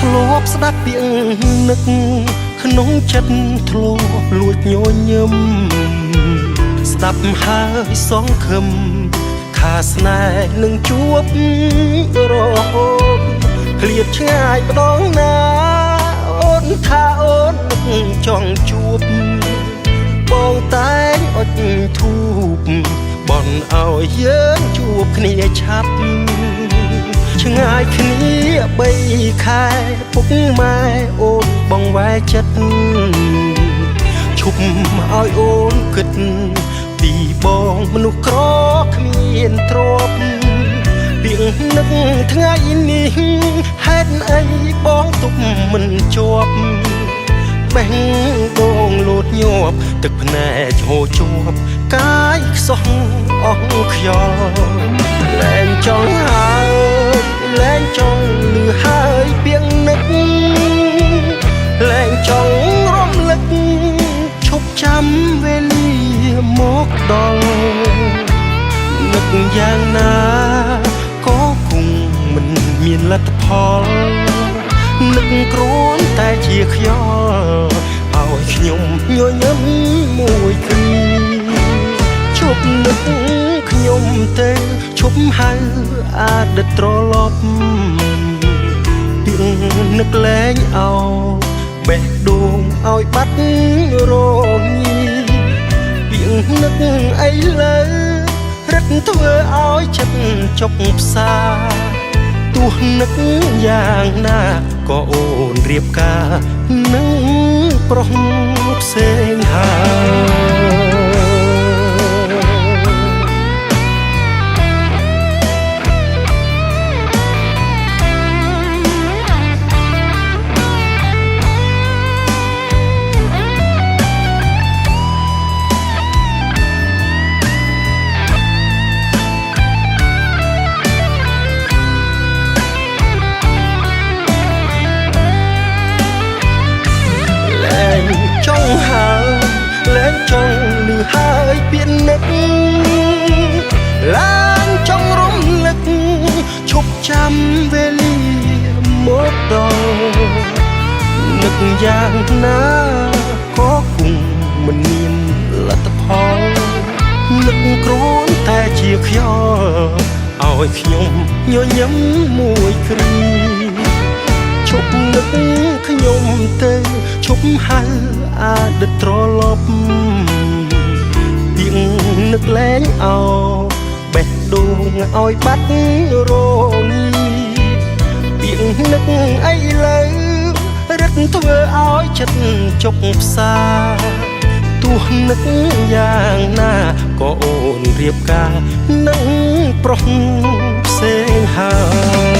ធ្លាប់ស្ដាប់ពាក្យនឹកក្នុងចិត្តធ្លាប់លួចញញឹមស្ដាប់ហើយសង្ឃឹមថាស្នេហ៍នឹងជួបរហូតឃ្លាតឆ្ងាយម្ដងណាអូនថាអូននឹកចង់ជួបបងតែងអុចធូបបន់ឲ្យយើងជួបគ្នាឆាប់ឆ្ងាយគ្នា3ខែពុកម៉ែអូនបងវែចិត្តឈប់ឲ្យអូនគិតពីបងមនុស្សក្រគ្មានទ្រព្យពីនឹកថ្ងៃនេះហេតុអីបងទុកមិនជាប់បេះដូងលោតញាប់ទឹកភ្នែកហូរជាប់កាយខ្សោះអស់ខ្យល់លែងចង់ហើយលែងចង់លឺហើយពីនឹកលែងចង់រំលឹកឈប់ចាំវេលាមកដល់នឹកយ៉ាងណាក៏គង់មិនមានលទ្ធផលនឹកគ្រាន់តែជាខ្យល់ឲ្យខ្ញុំញញឹមមួយគ្រាឈប់នឹកខ្ញុំទៅឈប់ហៅអតីតត្រឡប់ពីនឹកលែងអោបេះដូងឲ្យបាត់រងាពីនឹកអីលើរឹតធ្វើឲ្យចិត្តចុកផ្សាទោះនឹកយ៉ាងណាក៏អូនរៀបការនឹងប្រុសផ្សេងហើយចង់ហើយលែងចង់លឺហើយពីនឹកឡើងចង់រំលឹកឈប់ចាំវេលាមកដល់នឹកយ៉ាងណាក៏គង់មិនមានលទ្ធផលនឹកគ្រាន់តែជាខ្យល់ឲ្យខ្ញុំញញឹមមួយគ្រាឈប់នឹកខ្ញុំទៅឈប់ហៅអតីតត្រឡប់ពីនឹកលែងអោបេះដូងឲ្យបាត់រងាពីនឹកអីលើរឹតធ្វើឲ្យចិត្តចុកផ្សាទោះនឹកយ៉ាងណាក៏អូនរៀបការនឹងប្រុសផ្សេងហើយ